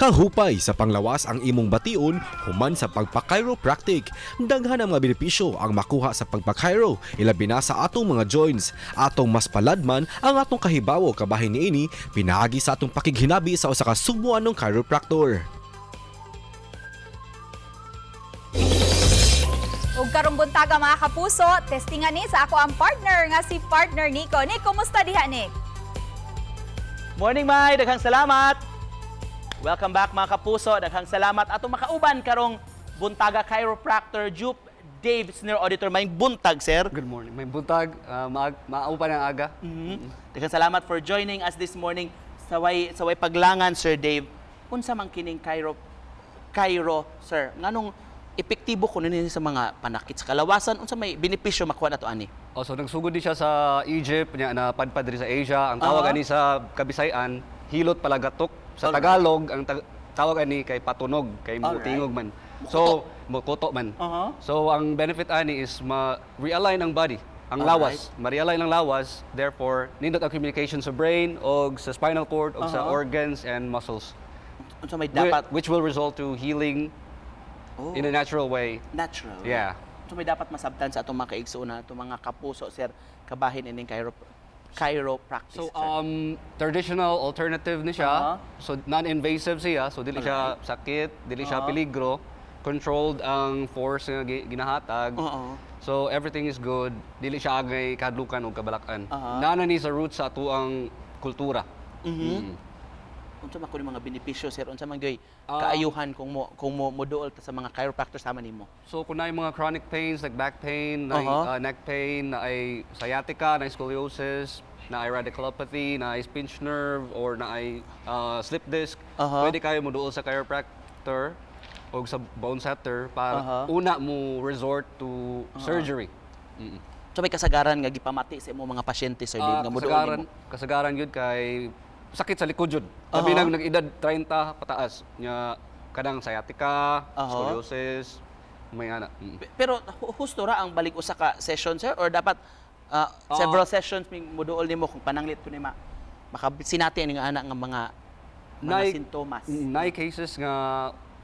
Kahupay sa panglawas ang imong bation human sa pagpa-chiropractic. Daghan ang mga benepisyo ang makuha sa pagpa-chiro, ilabi na sa atong mga joints. Atong mas paladman ang atong kahibawo kabahin niini pinaagi sa atong pakighinabi sa usa ka sugboanong chiropractor. Ug karong buntaga, mga kapuso, testingan ni sa akoang partner nga si partner Nico. Nick, kumusta diha, Nick? Morning, Mai! Daghang salamat! Welcome back, mga kapuso. Daghang salamat. Atong makauban karong buntaga, chiropractor Jupe Dave, Senior Auditor. Maayong buntag, sir. Good morning. Maayong buntag, maaupa ng aga. Daghang salamat for joining us this morning sa way paglangan, Sir Dave. Unsa man kining chiro, sir? Nganong epektibo kuno ni sa mga panakit sa kalawasan? Unsa may benepisyo makuha nato ani? Oh, so nagsugod di siya sa Egypt, nya napadpad diri sa Asia. Ang tawag ani sa Kabisayan, hilot palagatok. Sa Tagalog, ang tawag ani kay patunog, kay mutingog man. So, mukuto man. So, ang benefit ani is ma-realign ang body, ang lawas. Ma-realign ang lawas, therefore, nindot ang communication sa brain og sa spinal cord og sa organs and muscles. Unsa may dapat Which will result to healing in a natural way. Natural. Yeah. So may dapat masabtan sa atong mga kaigsuonan, atong mga kapuso, sir, kabahin ining chiropractic, So sir? Traditional alternative ni siya. So non-invasive siya. So dili siya sakit, dili siya peligro. Controlled ang force nga ginahatag. So everything is good. Dili siya angay kahadlukan o kabalakan. Naa na ni sa roots sa atoang kultura. Unsa man kuno mga benepisyo, sir? Unsa man gyoy kaayuhan kung mo moduol ta sa mga chiropractor sama nimo? So kung naay mga chronic pains like back pain, naay neck pain, naay sciatica, naay scoliosis, naay radiculopathy, naay pinched nerve or naay slip disc, pwede kayo moduol sa chiropractor o sa bone setter para una mo resort to surgery. So may kasagaran nga gipamati sa imong mga pasyente, Sir Dave, nga moduol Kasagaran, nimo? kasagaran yun kay sakit sa likod yun. Labi nang nag-edad 30 pataas nya kanang sciatica, scoliosis, may ana. Pero husto ra ang balik usa ka session, sir, or dapat several sessions ming moduol nimo kung pananglit ko ni ma makasinati ani nga ana nga mga sintomas? Naay cases nga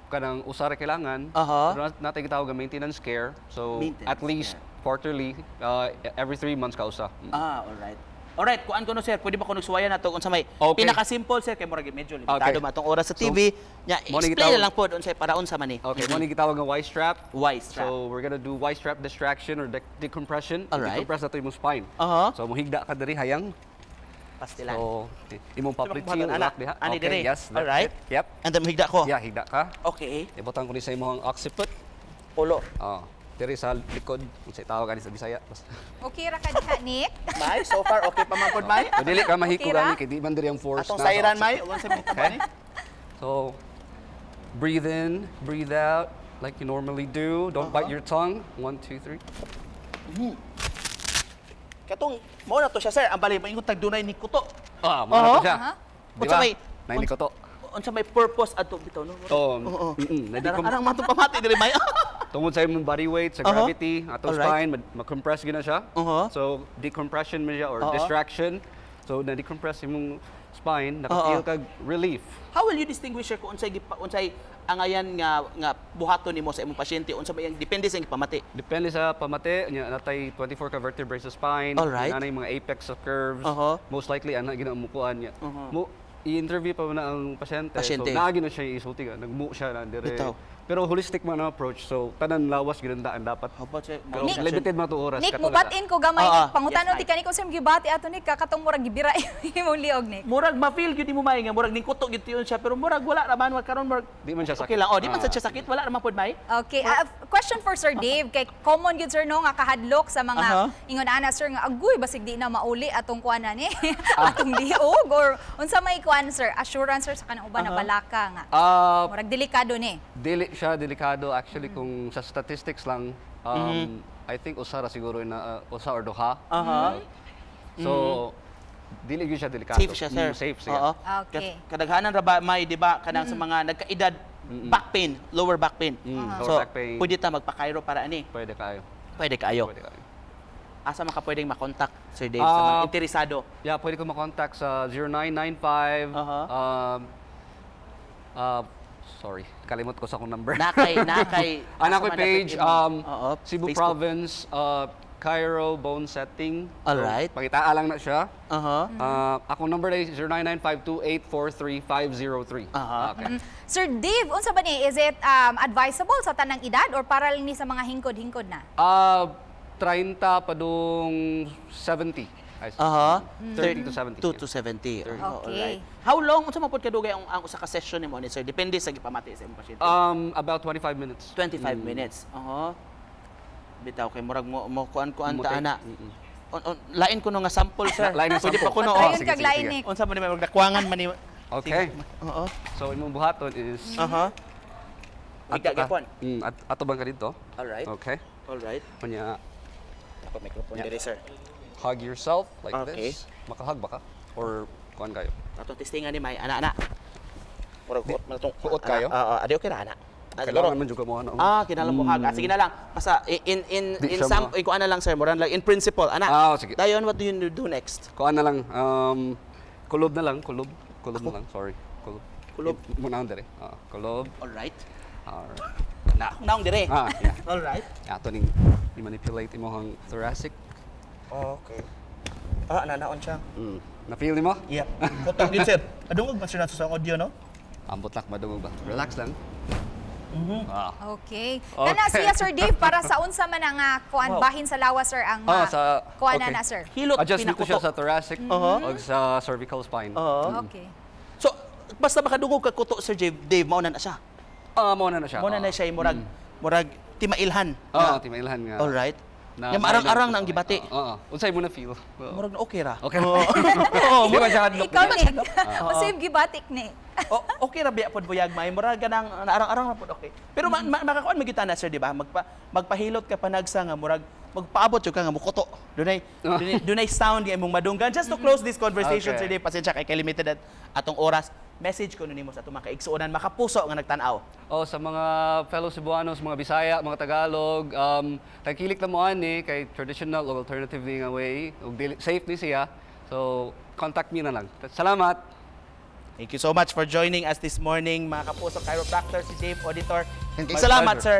kanang usa ra kailangan. Pero natay gitawag nga maintenance care. So Maintenance at least care. quarterly, every 3 months ka usa. Ah, alright. Alright, kuan ko no, sir, pwede ba ko nagsuwayan nato unsa may pinaka-simple, sir, kay murag medyo limitado man atong oras sa So, TV. Nya mo ni explain na lang po unsay para unsa man ni. Okay, mo ni gitawag nga Y-strap. Y-strap. So we're gonna do Y-strap distraction or decompression. Decompress nato imong spine. So mohigda ka diri hayang. Pastilan. So imong popliteal Ana, lock diha. ani Okay, diri. yes, that's it. Yep. And then mohigda ko. Yeah, higda ka. Ibutang ko ni sa imong occiput. Ulo. Oh, diri sa likod, unsay tawag ani sa Bisaya. Basta. Okay ra ka diha, Nick? May, so far okay pa man pud, May. So, dili ka mahiko Okay ra? gani kay di man diri ang force Atong na sa sayran, occiput. May, unsa may Okay. So, breathe in, breathe out like you normally do. Don't bite your tongue. One, two, three. Katong mao na to siya, sir. Ang bali maingon tag dunay ni kuto. Ah, mo na to siya. Di Unsa ba? may Nay ni kuto. Unsa may purpose adto bitaw, no? Oh, Oo. Na-decom- Arang matong pamati diri, May. Tungod sa imong body weight, sa gravity, atong spine, ma-compress gina siya. So, decompression man siya or distraction. So, na-decompress imong spine, naka-feel kag relief. How will you distinguish, sir, kung unsay angayan nga nga buhaton nimo sa imong pasyente, unsa may depende sa iyang pamati? Depende sa pamati, nya natay 24 ka vertebrae sa spine, naa mga apex of curves. Most likely ana gina mukuan niya. Mo i-interview pa mo na ang pasyente. Pasyente. So naa gina siya isulti nga, nagmu siya na dire. Bitaw. Pero holistic man ang approach. So tanan lawas ginandaan dapat. How about, sir? Pero Nick- limited man to oras. Nick, kato na. mubat-in ko gamay, Ah, Nick. Pangutanon yes, ti kani kung sa gibati ato, Nick, kakatong murag gibira imong liog, Nick. Murag ma-feel gyud nimo, May, nga murag ning kuto gyud tiyon siya, pero murag wala ra man karon murag Di man siya okay sakit. lang. Oh, di man sa siya sakit, wala ra man pud, May. Okay, question for Sir Dave. Kay common gyud, sir, no, nga kahadlok sa mga ingon ana, sir, nga agoy basig di na mauli atong kuan ani atong liog or unsa may kuan, sir, assurance, sir, sa kanang uban na balaka nga murag delikado ni? Dili siya delikado actually kung sa statistics lang, I think usa ra siguro na usa or duha. So dili gyud siya delikado. Safe siya, sir. Safe siya. Oo. Kadaghanan ra ba, May, di ba, kanang sa mga nagkaedad, back pain, lower back pain. Lower So, back pain. pwede ta magpa-chiro para ani? Pwede kayo. Pwede kayo. Pwede kayo. Asa man ka pwedeng makontak, Sir Dave, sa mga interesado? Yeah, pwede ko makontak sa 0995 Sorry, kalimot ko sa akong number. Nakay Ana ko asa man page dapat Oo, Cebu Facebook. Province, Cairo Bone Setting. Alright. So, pakitaa lang na siya. Akong number is 09952843. Okay. Sir Dave, unsa ba ni? Is it advisable sa tanang edad or para lang ni sa mga hingkod-hingkod na? 30 padung 70. Ay, 30 to 70. 2 to 70. Oh, Okay. alright. How long unsa man pud kadugay ang usa ka session nimo ni sir? Depende sa gipamati sa imong pasyente. About 25 minutes. 25 minutes. Oho. Bitaw kay murag mo kuan-kuan ta Mutay. ana. Lain ko no nga sample, sir. Lain nga Pwede pa sample. kuno. Patayon Oh. Sige, kag sige, lain sige. ni. Unsa man ni murag dakwangan man ni. Okay. Oo. So imong buhaton is Bigda ato ka. gyapon. Ato bang ka dito? Alright. Okay. Alright. Unya, Ako microphone diri, sir. Hug yourself like Okay. this. Makahug ba ka? Or kuan kayo? Ato testingan ni May ana ana. Murag huot man tong Huot kayo? Oo, adi okay ra ana. Ah, Kailangan siguro. man jud ka mo ano. Ah, kinahanglan mo hug. Ah, sige na lang. Basta in in Di in siya some ikuan na lang, sir, murag lang in principle ana. Ah, sige. Dayon, what do you do next? Kuan na lang, kulob na lang, kulob. Kulob na lang, sorry. Kulob. Kulob. Muna dire. Ah, kulob. Alright. Alright. Na. Naong dire. Ah, yeah. Alright. Ato ning i-manipulate imong thoracic. Okay. Ah, nanaon siya. Na-feel nimo? Yep. Kutang din, sir. Adungog man sir nato sa audio, no? Ambot lang madungog ba? Relax lang. Ah. Okay. Kana siya, Sir Dave, para sa unsa man ang kuan bahin sa lawas, sir, ang ma Ah, sa kuan okay. na sir. Hilot Adjust dito siya pinakutok. sa thoracic o sa cervical spine. Okay. So, basta makadungog ka kuto, Sir Dave, Dave mao na na siya. Ah, mao na na siya. Mao na na siya murag timailhan. Oo, timailhan nga. Alright. Nga maarang-arang na ang gibati. Oo. Unsay mo na feel? Oo. Murag na okay ra. Okay. Oo. Oo, Di ba siya hadlok? Ikaw ni. Unsay gibatik ni? O, okay ra biya pod buyag may murag ganang naarang-arang ra pod okay. Pero makakuan man gyud ta na, sir, di ba? Magpahilot ka panagsa nga murag magpaabot jud ka nga mukuto. Dunay sound nga imong madunggan. Just to close this conversation, Okay. sir Dave, pasensya kay limited at atong oras. Message ko nimo sa atong mga kaigsuonan makapuso nga nagtan-aw. Oh, sa mga fellow Cebuanos, mga Bisaya, mga Tagalog, tagkilik na mo ani kay traditional o alternative ni nga way, ug safe ni siya. So, contact me na lang. Salamat. Thank you so much for joining us this morning, mga kapuso chiropractor si Dave Auditor. My Salamat, pleasure. sir.